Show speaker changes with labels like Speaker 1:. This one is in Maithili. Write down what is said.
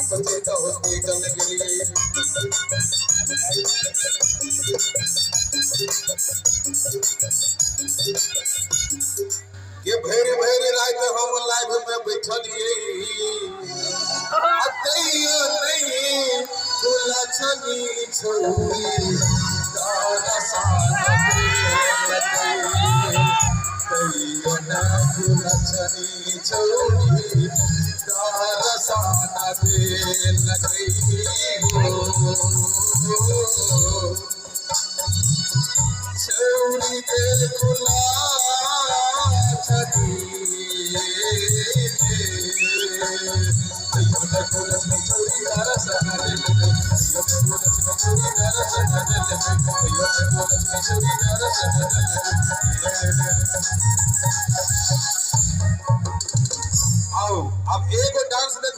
Speaker 1: सोचै तऽ हॉस्पिटल गेलियै। के भरि भरि राति हम लाइव में बैठलियै आ तैयो नहीं कुलछनी छौरी तारा साथ तैयो न कुलछनी छौरी तारा साथ देलकै हो। छौरी के कुलछनी तैयो न कुलछनी छौरी तारा साथ देलकै तैयो न कुलछनी छौरी तारा साथ देलकै तैयो न कुलछनी छौरी तारा साथ देलकै। आओ, अब एगो डांस देखा।